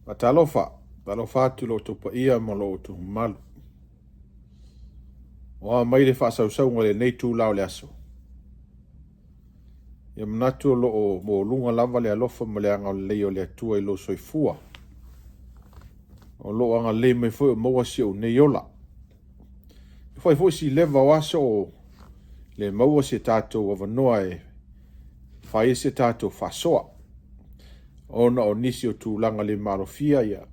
Faatalofa, talofa atu i lo outou paia ma lo outou mamalu. O a mai le faasausauga i lenei itula o le aso. Ia manatu o lo o maualuga lava le alofa ma le agalelei o le Atua i lou soifua. O lo o agalelei mai foi o maua si ou nei ola. E fai foi si leva o aso o le maua se tatou avanoa e fai ai se tatou faasoa. Ona o nisi o tulaga le maalofia ia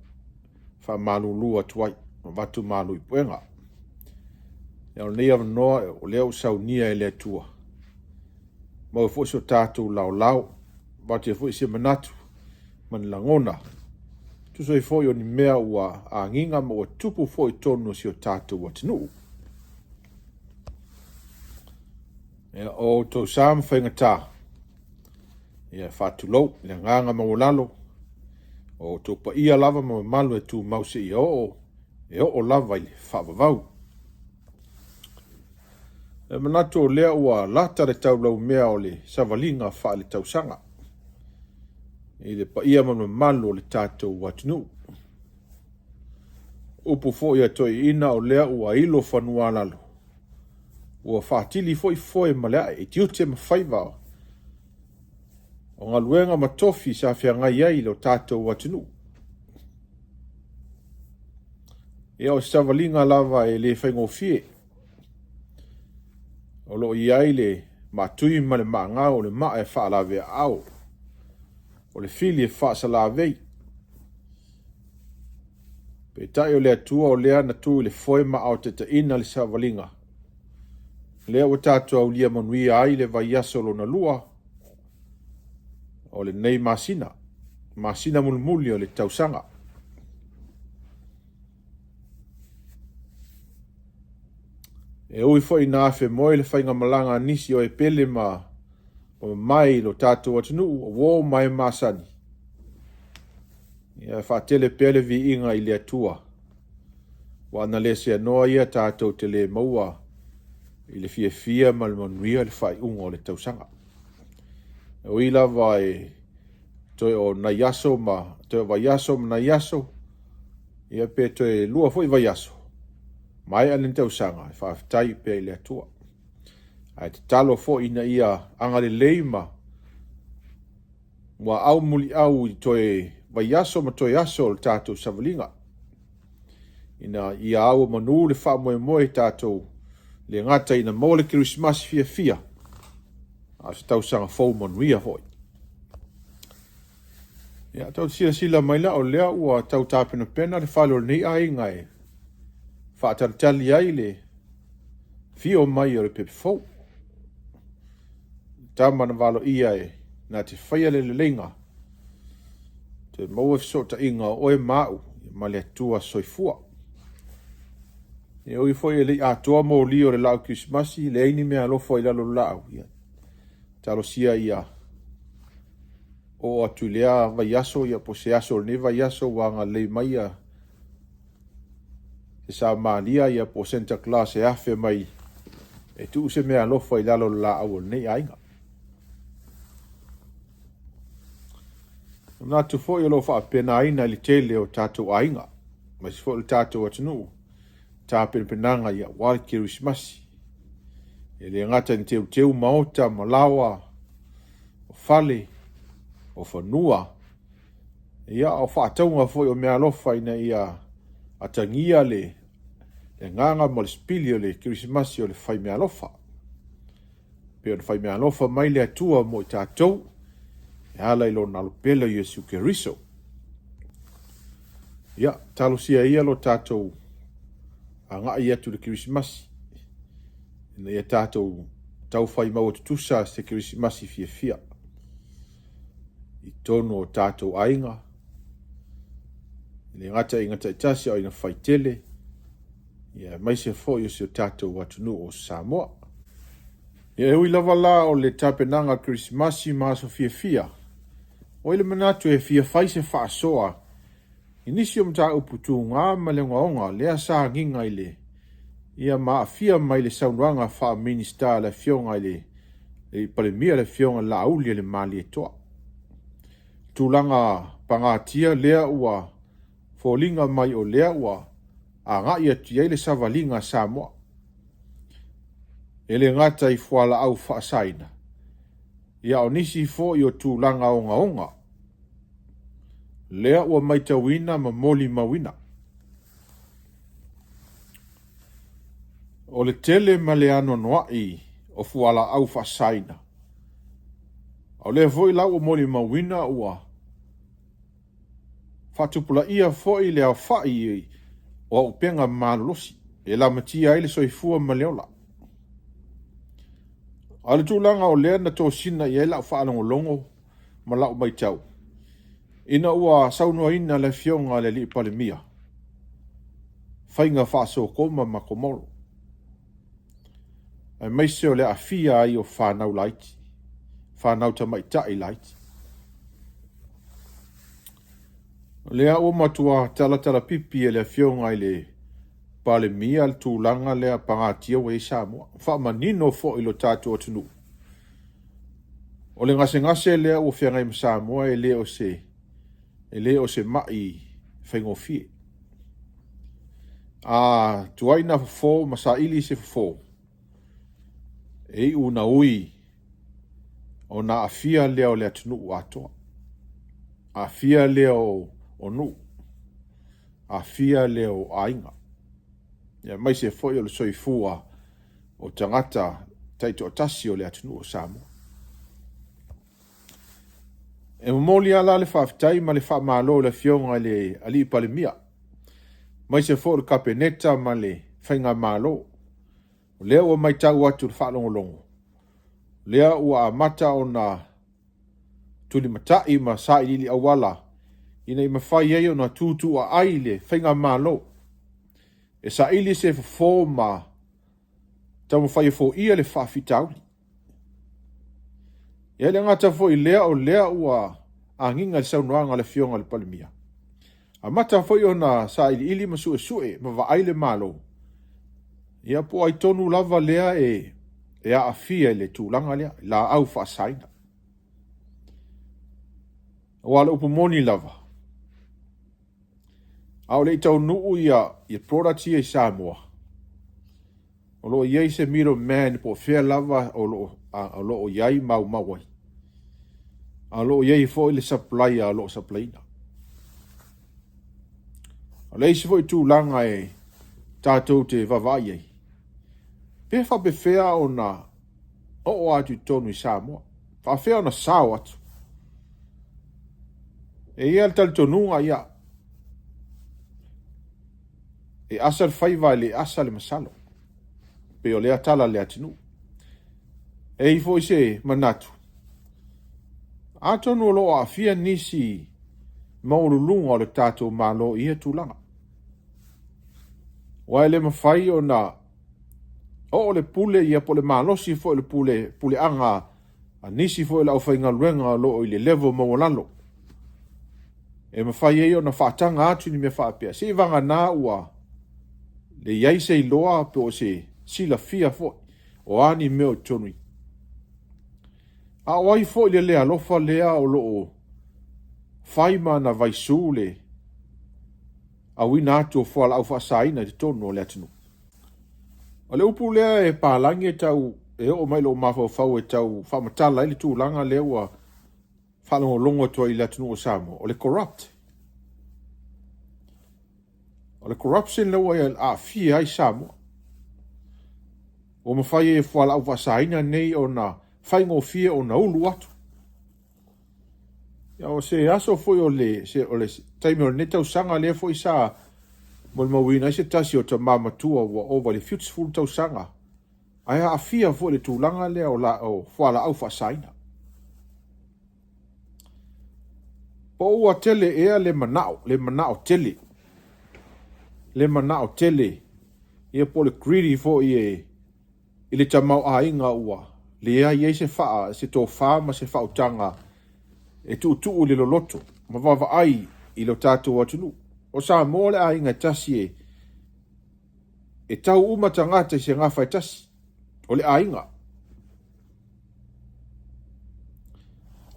faamalulu atu ai, avatu malu i puega. Ia o lenei avanoa o lea ua saunia e le Atua. Maua foi so tatou laolao, avatu ai foi se manatu ma ni lagona. Tusa ai foi o ni mea ua agiga ma ua tupu foi i totonu o si o tatou atunuu. Ia, o outou sa ma faigata, ia faatulou i le agaga maualalo, o outou paia lava ma mamalu e tumau seia oo, e oo lava i le faavavau. E manatu o lea ua lata le taulaumea o le savaliga faaletausaga i le paia ma le mamalu o le tatou atunuu. Upu foi a toeaiina o lea ua ilo fanua lalo, ua faatili foi foe ma le ae i tiute ma faiva o galuega ma tofi sa feagai ai lo tatou atunuu. Ia o se savaliga lava e le faigofie. O lo o i ai le maatui ma le maagau o le maa e faalaveaao, o le fili e faasalavei. Peitai o le Atua o lea na tu i le foe ma aotaitaina le savaliga. Lea ua tatou aulia manuia ai le vaiaso lona lua o lenei masina, masina mulimuli o le tausaga. E ui foi ina afemoe le faigamalaga a nisi o e pele ma mamae i lo tatou atunuu, o uo ma e masani, ia faatele pea le viiga i le Atua. Ua ana le seanoa ia tatou te le maua i le fiafia ma le manuia le faaiuga o le tausaga. E ui lava e toe o nai aso ma toe o vaiaso ma nai aso, ia pe toe lua foi vaiaso, maea lenei tausaga, e faafetai pea i le Atua. Ae tatalo foi ina ia agalelei ma muaau muliau i toe vaiaso ma toe aso o le tatou savaliga. Ina ia au manu le faamoemoe tatou le gata ina maua le Kerisimasi fiafia, a o se tausaga fou manuia foi. Ia, tau silasila mai la, o lea ua tau tapenapena le fale o lenei aiga e faatalitali ai le fio mai o le pepe fou. Tama na valoia e na te faia le leleiga, toe maua fesootaiga o oe ma au ma le Atua soifua. E ui foi e le i atoa moli o le laau Kerisimasi, leai ni mea alofa i lalo o le laau. Ia, talosia ia oo atu i lea vaiaso, ia po o se aso o lenei vaiaso ua agalelei mai ia se Samalia ia po o Santa Claus e afe mai e tuu se mea alofa i lalo o le laau o lenei aiga. E manatu foi o lo o faapenaina i le tele o tatou aiga, aemaise foi o le tatou atunuu, tapenapenaga ia aua le Kerisimasi. E le gata ina teuteu maota ma laoa, o fale, o fanua, ia o faatauga foi o meaalofa ina ia atagia le agaga ma le sipili o le Kerisimasi o le fai meaalofa. Pei ona fai meaalofa mai le Atua mo i tatou, e ala i lona alopele o Iesu Keriso. Ia, talosia ia lo tatou agai atu i le Kerisimasi, ina ia tatou taufai maua tutusa se Kerisimasi fiafia i totonu o tatou aiga, e le gata i aiga taitasi a o aiga faitele, ia aemaise foi o si o tatou atunuu o Samoa. Ia, e ui lava la o le tapenaga o le Kerisimasi ma aso fiafia, ua i le manatu e fia fai se faasoa i nisi o mataupu tuga ma le ogaoga lea sa agiga i le ia ma aafia mai le saunoaga faa-Minisita a le Afioga i le Palemia le Afioga Laauli Malietoa. Tulaga pagatia lea ua Foliga mai o lea ua agai atu i ai le savaliga a Samoa. E le gata i fualaau faasaina, ia a o nisi foi o tulaga ogaoga lea ua matauina ma molimauina. O le tele ma le anoanoai o fualaau faasaina, a o lea foi la ua molimauina ua faatupulaia foi le aofai o auupega malolosi e lamatia ai le soifua ma le ola. A o le tulaga o lea na tosina i ai lau faalogologo ma lau matau, ina ua saunoaina le Afioga i le Palemia, faiga faa-Sotoma ma Komoro, aemaise o le aafia ai o fanau laiti, fanau tamaitai laiti. O lea ua matua talatalapipi e le Afioga i le Palemia le tulaga lea pagatia ua i ai Samoa. Faamanino foi i lo tatou atunuu. O le gasegase lea ua feagai ma Samoa e le o se mai faigofie. A tuai na fofo ma saili se fofo, e iu na ui ona aafia lea o le atunuu atoa. Aafia lea o nuu, aafia lea o aiga, aemaise foi o le soifua o tagata taitoatasi o le atunuu o Samoa. E momoli lava la le faafetai ma le faamalo i le Afioga i le Alii Palemia, aemaise foi o le Kapeneta ma le Faigamalo. O lea ua matau atu i le faalogologo, o lea ua amata ona tulimatai ma sailiili auala ina ia mafai ai ona tutuaai le Faigamalo e saili se fofo ma taumafai e foia le faafitauli. E le gata foi lea, o lea ua agiga i le saunoaga a le Afioga i le Palemia, amata foi ona sailiili ma suesue ma vaai le Malo, ia po o ai tonu lava lea e aafia i le tulaga lea, laau faasaina. Aua o le upu moni lava, a o le i taunuu ia products ia i Samoa, o lo o i ai se middleman po o fea lava o lo o i ai maumau ai. A o lo o i ai foi le supplier o lo o supplyina. O le isi foi tulaga e tatou te vaavaai ai, pe faapefea ona oo atu i totonu i Samoa, faafefea ona sao atu. E i ai le talitonuga, ia, e asa le faiva e le asa le masalo, pei o lea tala le atunuu. E i ai foi se manatu, atonu o lo o aafia nisi maualuluga o le tatou Malo i ia tulaga. Aua e le mafai ona oo le pule ia po o le malosi foi o le pule, puleaga a nisi foi o le aufaigaluega o lo o i le level maualalo, e mafai ai ona faataga atu ni mea faapea. Se i vagana ua le i ai se iloa po o se silafia foi o a ni mea o totonu i. A o ai foi le le alofa lea o lo o fai ma ana vaisu le auina atu o fualaau faasaina i totonu o le atunuu. O le upu lea e palagi e tau e oo mai lou mafaufau e tau faamatala ai le tulaga lea ua faalogologo atu ai i le atunuu o Samoa, o le corrupt. O le corruption lea ua aafia ai Samoa. Ua mafai ai e fualaau faasaina nei ona faigofie ona ulu atu. Ia, o se aso foi o le taimi o lenei tausaga lea foi sa molimauina ai se tasi o tama matua ua ova i le 70 tausaga, ae aafia foi le tulaga lea o fualaau faasaina. Po ua tele ea le manao, le manao tele, le manao tele, ia po o le greedy foi e i le tamaoaiga ua leai ai se tofa ma se faautaga e tuutuu i le loloto ma vaavaai i lo tatou atunuu. O Samoa le aiga e tasi e tau uma tagata i se gafa e tasi, o le aiga.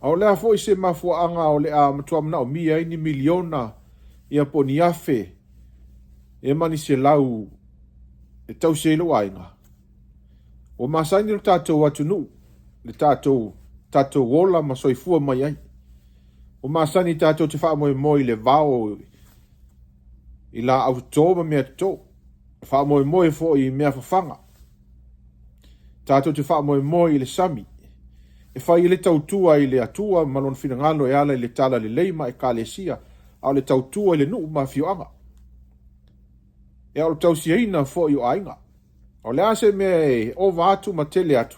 A o le a foi se mafuaaga o le a matua manaomia ai ni miliona ia po o ni $1,000 ia ma ni $100 e tausi ai lou aiga. Ua masani lo tatou atunuu, le tatou tatou ola ma soifua mai ai. Ua masani tatou te faamoemoe i le vao i laau toto ma mea toto. Faamoemoe foi i mea fafaga. Tatou te faamoemoe i le sami e fai ai le tautua i le Atua ma lona finagalo e ala i le tala lelei ma ekalesia, a o le tautua i le nuu ma afioaga. E o le tausiaina foi o aiga. O le a se mea e ova atu ma tele atu,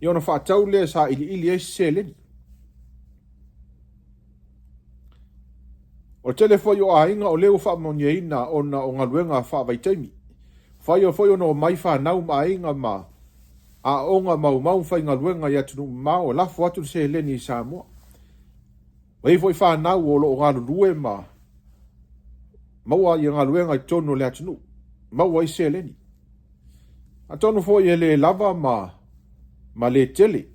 ia ona faatau lea e sailiili ai se seleni. O le tele foi o aiga o lea ua faamanuiaina ona o galuega faavaitaimi. Fai foi ona omai fanau ma aiga ma aoga maumau ma faigaluega i atunuu mamao e lafo atu le seleni i Samoa. Ua i ai foi fanau o lo o galulue ma maua ia galuega i totonu o le atunuu, maua ai seleni. Atonu foi e le lava ma le tele.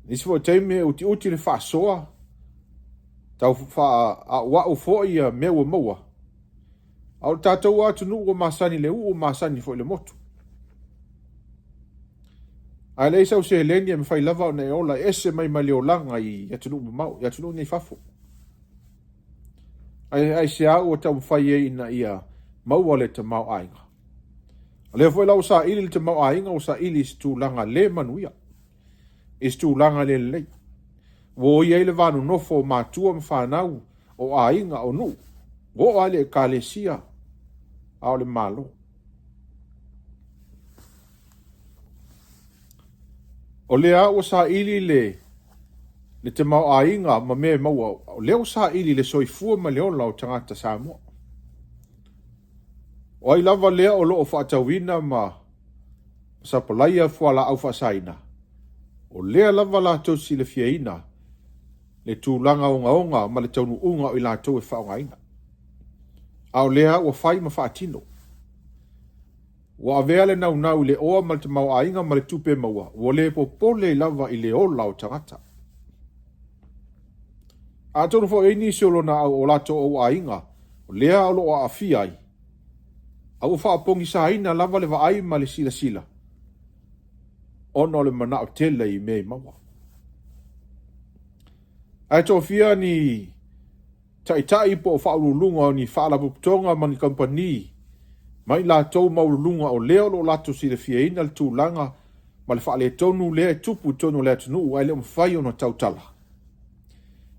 Nisi foi taimi e utiuti le faasoa, tau faaauau foi ia mea ua maua. A o le tatou atunuu ua masani i le uu, ua masani foi i le motu. Ae leai sau seleni e mafai lava ona e ola e ese mai ma le olaga i atunuu mamao, i atunuu nei fafo. Ae aisea ua taumafai ai ina ia maua le tamaoaiga. O lea foi la ua saili le tamaoaiga, ua saili i se tulaga le manuia, i se tulaga le lelei. Ua oia ai le va nonofo o matua ma fanau, o aiga, o nuu, ua oo lava i le ekalesia, a o le Malo. O lea ua saili le tamaoaiga ma mea e maua, o lea ua saili le soifua ma le ola o tagata Samoa. O ai lava lea o lo o faatauina ma sapalaia fualaau faasaina, o lea lava latou silafiaina le tulaga ogaoga ma le taunuuga o i latou e faaaogaina. A o lea ua fai ma faatino. Ua avea le naunau i le oa ma le tamaoaiga ma le tupe maua, ua le popole lava i le ola o tagata. Atonu foi e i ai nisi o lona o latou auaiga, o lea o lo o aafia ai, a ua faapogisaina lava le vaai ma le silasila, ona o le manao tele i mea i maua. Ae tofia ni taitai po o faauluuluga o ni faalapotopotoga ma ni kamupani ma i latou maualuluga o lea o lo o latou silafiaina le tulaga ma le faaletonu lea e tupu i totonu o le atunuu ae le o mafai ona tautala.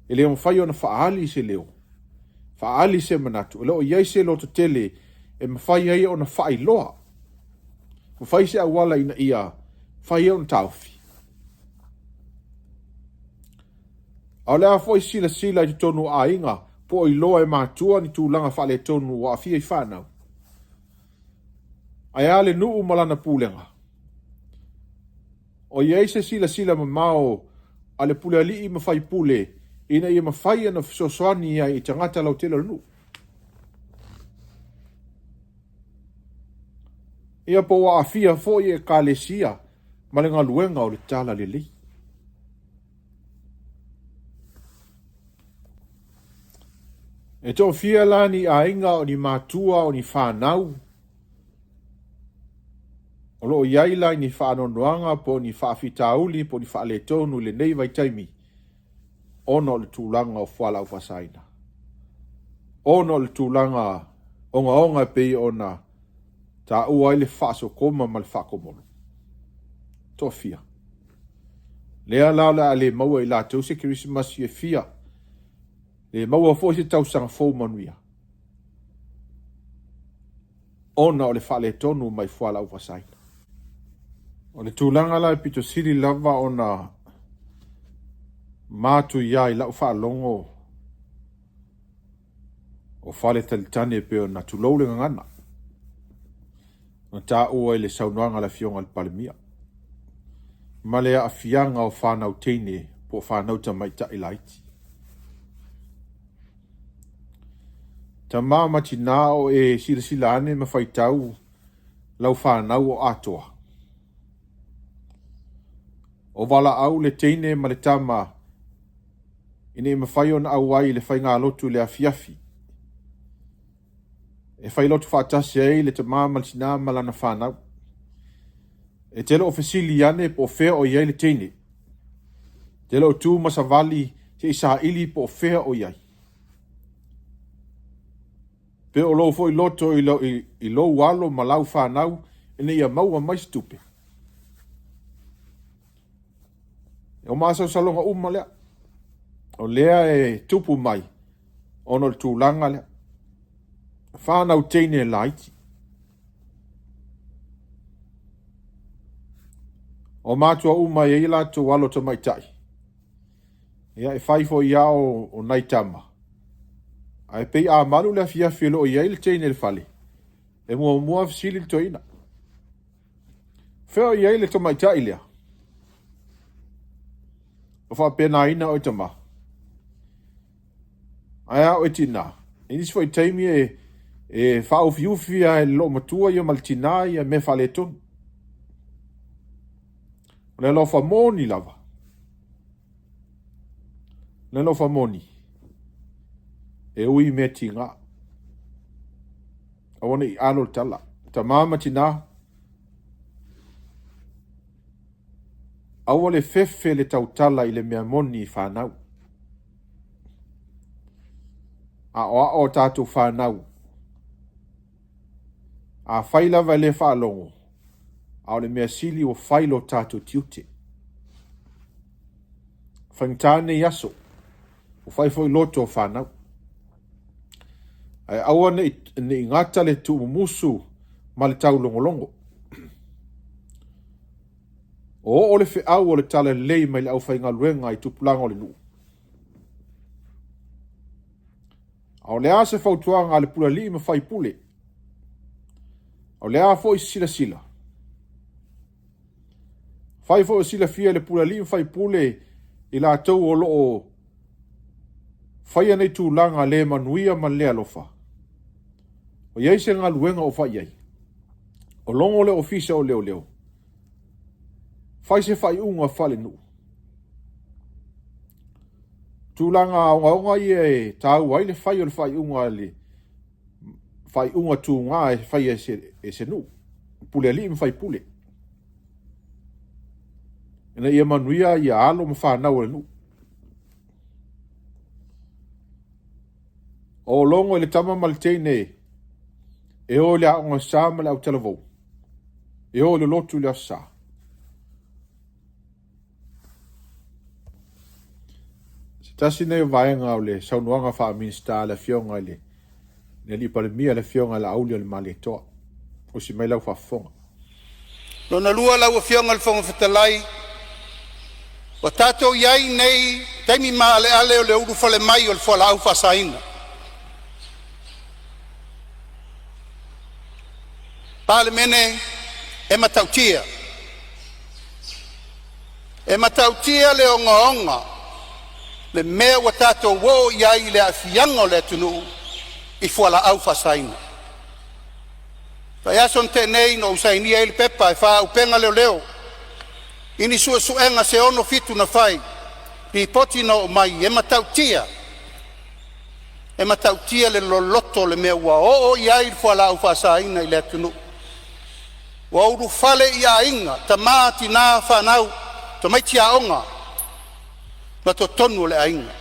E le o mafai ona faaali se leo, faaali se manatu, e le o i ai se lototele e mafai ai ona faailoa ma fai se auala ina ia mafai ai ona taofi. A o le a foi silasila i totonu o aiga po o iloa e matua ni tulaga faaletonu ua aafia i fanau? Ae a le nuu ma lana pulega? O i ai se silasila mamao a le pulealii ma faipule ina ia mafai ona fesoasoani ai i tagata lautele o le nuu? Ia po ua aafia foi ekalesia ma le galuega o le talalelei. E toafia la ni aiga o ni matua o ni fanau o lo o i ai la i ni faanoanoaga po o ni faafitauli po o ni faaletonu i lenei vaitaimi ona o le tulaga o fualaau faasaina, ona o le tulaga ogaoga e pei ona taua ai le faasokoma ma le faakomolo. Toafia. Lea la o le a le maua e i latou se Kerisimasi fiafia, le maua foi se tausaga fou manuia, ona o le faaletonu mai fualaau faasaina. O le tulaga la e pito sili lava ona matuia i lau faalogo o Faletalitane e pei ona tulou le gagana na taua i le saunoaga a le Afioga i le Palemia ma le aafiaga o fanau teine po o fanau tamaitai laiti. Tama ma tinā o e silasila ane ma faitau lau fanau o atoa. O valaau le teine ma le tama ina ia mafai ona auai i le faigalotu i le afiafi. E fai lotu faatasi ai le tamā ma le tinā ma lana fanau. E te le o fesili ane po o fea o i ai le teine. Te le o tu ma savali se i saili po o fea o i ai. Pe o lou foi loto i lou alo ma lau fanau ina ia maua mai se tupe. O masalosaloga uma lea. O lea e tupu mai ona o le tulaga lea. Fanau teine laiti. O matua uma e i ai latou alo tamaitai. Ia e fai foi ia o nai tama. Ae pei a malu le afiafi e le o i ai le teine i le fale, e muamua fesili le toeaina. Fea o i ai le tamaitai lea? O faapenaina oe tama. Ae a oe tinā? I nisi foi taimi e faaufiufi lava e le loomatua ia ma le tinā ia mea faaletonu. O le alofa moni lava. O le alofa moni e ui i mea tiga. Aua ne i alo le tala. Tama ma tinā, aua le fefe le tautala i le mea moni i fanau. Aoao a tatou fanau. Afai lava e le faalogo, a o le mea sili ua fai lo tatou tiute. Faigata nei aso, ua fai foi loto o fanau. Ae aua ne i gata le tuumumusu ma le taulogologo. O oo le feau o le talalelei mai le aufaigaluega i tupulaga o le nuu. A o le a se fautuaga a le pulealii ma faipule? O le a foi se silasila? Fai foi o silafia e le pulealii ma faipule i latou o lo o faia nei tulaga le manuia ma le alofa. O i ai se galuega o fai ai. O logo le ofisa o leoleo. Fai se faaiuga faale-nuu. Tulaga ogaoga ia e taua ai le fai o le faaiuga le faaiuga tuga e faia e se nuu, pulealii ma faipule, ina ia manuia ia alo ma fanau o le nuu. O logo i le tama ma le teine e o i le aoga sa ma le autalavou, e o i le lotu i le aso sa. Se tasi nei o vaega o le saunoaga faa-Minisita a le Afioga i le Alii Palemia, le Afioga i Laauli o le Malietoa. Usi mai lau faafofoga. Lona lua lau Afioga i le Fofoga Fetalai, ua tatou i ai nei i taimi maaleale o le ulufale mai o le fualaau faasaina. Palemene, e matautia. E matautia le ogaoga le mea ua tatou oo i ai i le aafiaga o le atunuu i fualaau faasaina. Vaiaso na tea nei na ou sainia ai le pepa e faaauupega leoleo i ni suesuega se 67 na fai, lipoti na oo mai e matautia, e matautia le loloto o le mea ua oo i ai le fualaau faasaina i le atunuu. Ua ulufale i aiga, tama, tina, fanau, tamaiti aoga ma totonu o le aiga.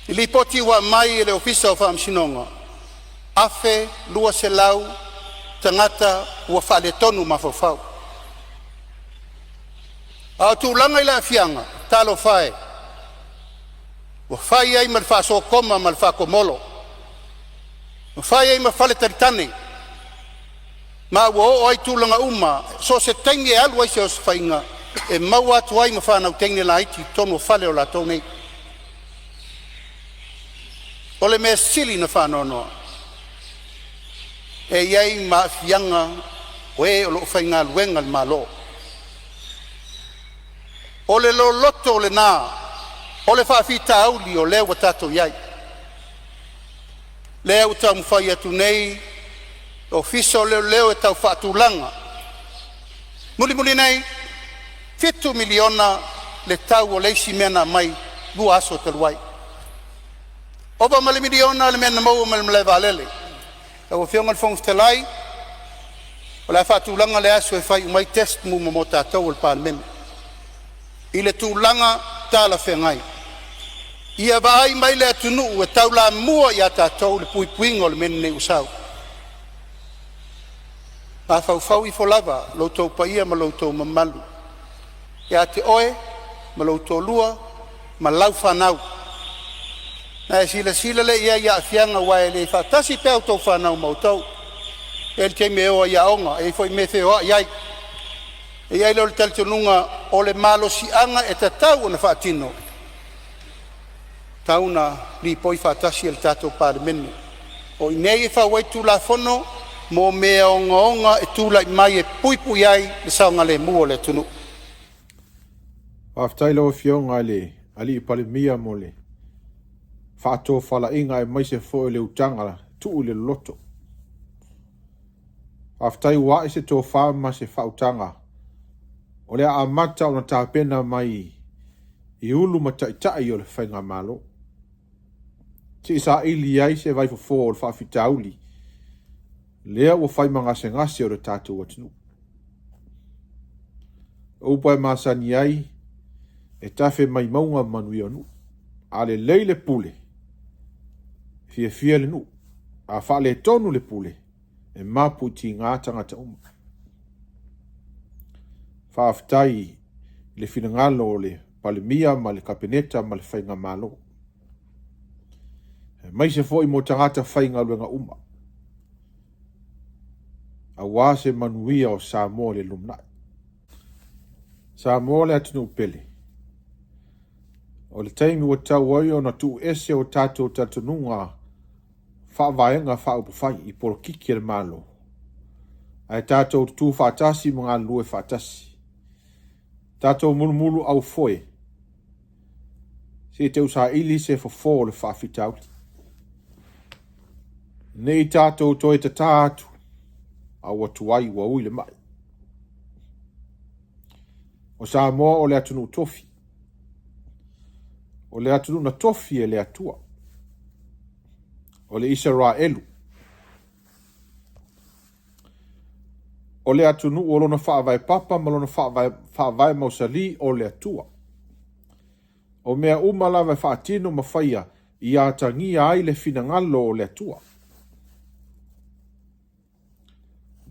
I lipoti ua aumai e le Ofisa o Faamasinoga, 1200 tagata ua faaletonu mafaufau. A o tulaga i le aafiaga, talofa e, ua fai ai ma le faasokoma ma le faatomolo, ua fai ai ma faletalitane, ma ua oo ai tulaga uma so o se taimi e alu ai se osofaiga e maua atu ai ma fanau teine laiti i totonu o fale o latou nei. O le mea sili ona faanoanoa, e i ai ma aafiaga o e o lo o faigaluega a le Malo. O le loloto lena o le faafitauli o lea ua tatou i ai. Lea ua taumafai atu nei le Ofisa o Leoleo e tau faatulaga. Mulimuli nei, $7 miliona le tau o le isi mea na aumai 2 aso talu ai. Ova ma le miliona le mea na maua mai le malae vaalele. Lau Afioga i le Fofoga Fetalai, o le a faatulaga le aso e fai uma ai test uma mo tatou o le Palemene i le tulaga talafeagai. Ia vaai mai le atunuu e taulamua ia tatou le puipuiga o le mea lenei ua sau. Mafaufau ifo lava i lo outou paia ma lo outou mamalu ia te oe ma lou toalua ma lau fanau. Ona e silasila lea i ai i aafiaga aua e le faatasi pea a outou fanau ma outou. E i ai le taimi e o ai i aoga, e i ai foi mea e feoai ai. E i ai lea o le talitonuga o le malosiaga e tatau ona faatino, e tatau ona lipoi faatasi e le tatou Palemene. O i inei e fau ai Tulafono mo mea ogaoga e tulai mai e puipui ai le saogalemu o le atunuu. Faafetai i lau Afioga i le Alii Palemia mo le faatofalaiga aemaise foi o le utaga tuu i le loloto. Faafetai ua ae se tofa ma se faautaga o le a amata ona tapena mai i ulu ma taitai o le Faigamalo. Se i saili ai se vaifofo o le faafitauli lea ua fai ma gasegase o le tatou atunuu. O upu e masani ai, e tafe mai mauga manuia o nuu. A lelei le pule, fiafia le nuu. A faaletonu le pule, e mapu i tiga tagata uma. Faafetai i le finagalo o le Palemia ma le Kapeneta ma le Faigamalo, aemaise foi mo tagata faigaluega uma, aua se manuia o Samoa i le lumanai. Samoa le atunuu pele. O le taimi ua tatau ai ona tuuese o tatou talitonuga faavaega faaupufai i polokiki a le Malo, ae tatou tutu faatasi ma galulue faatasi. Tatou mulumulu aufoe se i teusaili se fofo o le faafitauli. Ne i tatou toe tatā atu, a ua tuai ua ui le mai. O Samoa o le atunuu tofi. O le atunuu na tofi e le Atua. O le Isaraelu. O le atunuu o lona faavae papa ma lona faavae mausali o le Atua. O mea uma lava e faatino ma faia ia atagia ai le finagalo o le Atua.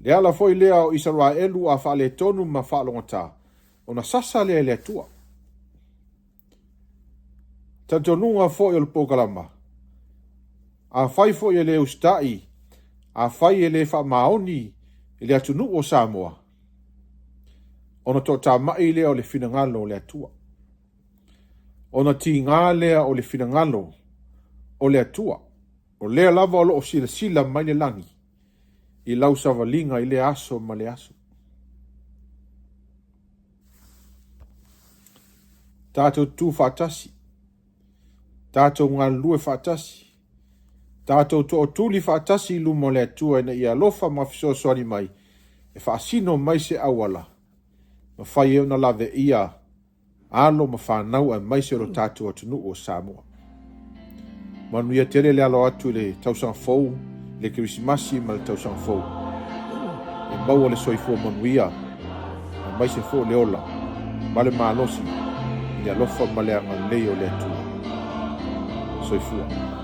Le ala foi lea o Isaraelu a faaletonu ma faalogotā, ona sasa lea e le Atua. Talitonuga foi o le polokalama, afai foi e le usitai, afai e le faamaoni i le atunuu o Samoa, ona toatamai lea o le finagalo o le Atua. Ona tiga lea o le finagalo o le Atua. O lea lava o lo o silasila mai le lagi i lau savaliga i lea aso ma lea aso. Tatou tutu faatasi, tatou galulue faatasi, tatou tootuli faatasi i luma o le Atua ina ia alofa ma fesoasoani mai e faasino mai se auala mafai ai ona laveia alo ma fanau aemaise o lo tatou atunuu o Samoa. Manuia tele le alo atu i le tausaga fou, le Kerisimasi ma le tausaga fou. E maua le soifua manuia, aemaise foi le ola ma le malosi i le alofa ma le agalelei o le Atua. Soifua.